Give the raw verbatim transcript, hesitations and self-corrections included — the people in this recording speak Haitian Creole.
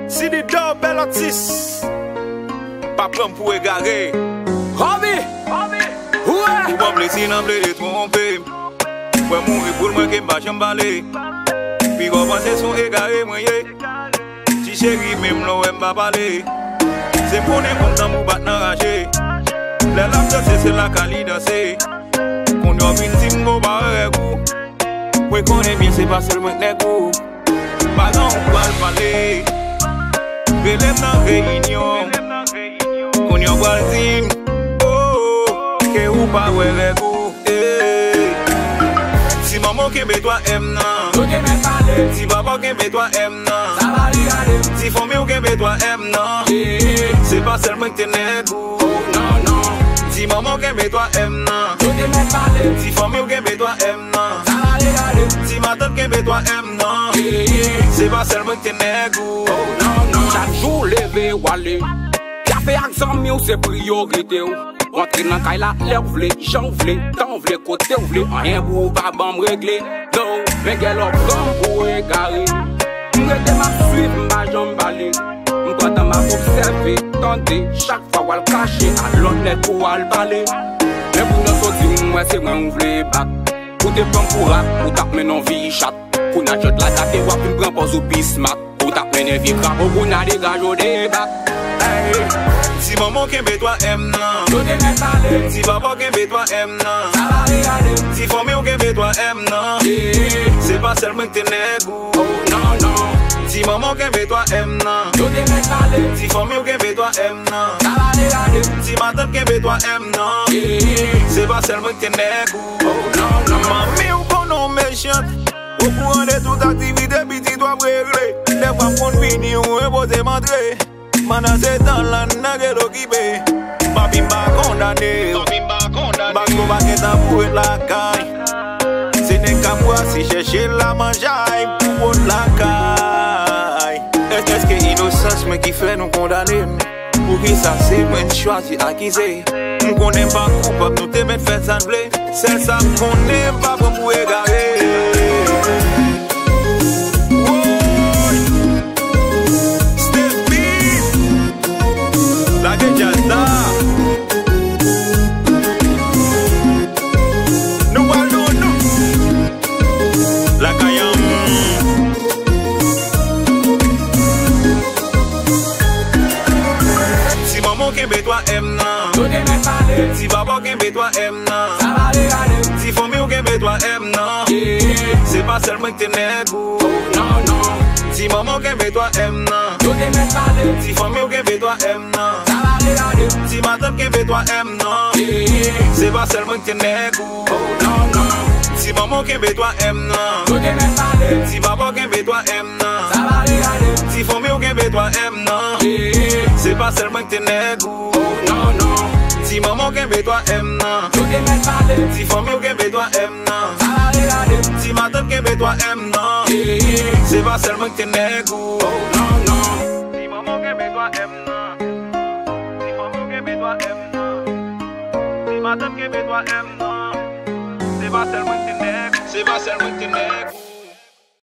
Sidi Dò, bèl atis. Pa pran m pou egare. Hobby! Hobby! Ou wè! Ou ban m plezi nan vle twonpe m. Wè mouri pou l mwen ke m pa janm pale. Piga w panse se yon egare mwen ye. Ti cheri, menm lè w wè m pa pale. Se m konnen kontan pou bat nan rache. Lè l ap danse, se lakay li danse. Kounye a w viktim, gon pa wè règ ou. Mwen konnen byen se pa sèl mwen k nèg ou. Paran w pral pale. Rele m nan reyinyon. Kounye a w pral di m, oh, ke ou pa wè règ ou. Ey. Ti manman w kenbe twa M nan. Yo te mèt pale. Ti papa w kenbe twa M nan. Sa va regade. Ti fanmi w kenbe twa M nan. Ey. Se pa sèl mwen k te nèg ou. Oh, non, non. Ti manman w kenbe twa M nan. Yo te mèt pale. Ti fanmi w kenbe twa M nan. Sa va regade. Ti matant kenbe twa M nan. Ey. Se pa sèl mwen k te nèg ou. Oh, non, non. Chak jou w leve w ale. Kafe ak zanmi w se priyorite w. W antre nan kay la lè w vle, jan w vle, tan w vle, kote w vle, anyen pou w pa ban m regle. No, men gèlè w pran m pou egare. M rete m ap swiv, m pa janm pale. M pran tan m ap obsève, tande, chak fwa w al kache, al lòt nèt pou w al pale. Men kounye a w soti, m wè se mwen w vle bat. Ou te pran m pou rat, ou t ap mennen yon vi chat. Kounye a jwèt la gate, w ap vin pran pòz ou pi smat. Ou t ap mennen vi krapo, kounye a degaje w debak. Ey. Ti manman w kenbe twa M nan. Yo te mèt pale. Ti papa w kenbe twa M nan. Sa va regade. Ti fanmi w kenbe twa M nan. Yeah. Se pa sèl mwen k te nèg ou. Oh, non, non. Ti manman w kenbe twa M nan. Yo te mèt pale. Ti fanmi w kenbe twa M nan. Sa va regade. Ti matant kenbe twa M nan. Yeah. Se pa sèl mwen k te nèg ou. Oh, non, non. Manmi w konnen w mechan. Okouran de tout aktivite pitit w ap regle. Dèfwa m konn vini, ou enpoze m antre. Pandan se tan, lann nan ret okipe. Papi, m pa kondane w. Papi, m pa kondane w. M pa tro pa gen tan pou ret lakay. Se nèg k ap brase chèche lamanjay pou pot lakay. Èske inosans mwen ki fè nou kondane m? Poukisa se mwen n chwazi akize? M konnen m pa koupab, nou te mèt fè sa n vle. Sèl sa m konnen, m pa pran pou egare. Woy! Steph Beat! Lage djaz la! Nou pral nou, nou. Lakay an. Ti manman w kenbe twa M nan. Yo te mèt pale. Ti papa w kenbe twa M nan. Sa va regade. Ti fanmi w kenbe twa M nan. Yeah. Se pa sèl mwen k te nèg ou. Oh, non, non. Ti manman w kenbe twa M nan. Yo te mèt pale. Ti fanmi w kenbe twa M nan. Sa va regade. Ti matant kenbe twa M nan. Yeah. Se pa sèl mwen k te nèg ou. Oh, non, non. Ti manman w kenbe twa M nan. Yo te mèt pale. Ti papa w kenbe twa M nan. Sa va regade. Ti fanmi w kenbe twa M nan. Yeah. Se pa sèl mwen k te nèg ou. Oh, non, non. Ti manman w kenbe twa M nan. Yo te mèt pale. Ti fanmi w kenbe twa M nan. Sa va regade. Ti matant kenbe twa M nan. Yeah. Se pa sèl mwen k te nèg ou. Oh, non, non. Ti manman w kenbe twa M nan. Ti fanmi w kenbe twa M nan. Ti matant kenbe twa M nan. Se pa sèl mwen k te nèg ou. Se pa sèl mwen k te nèg ou.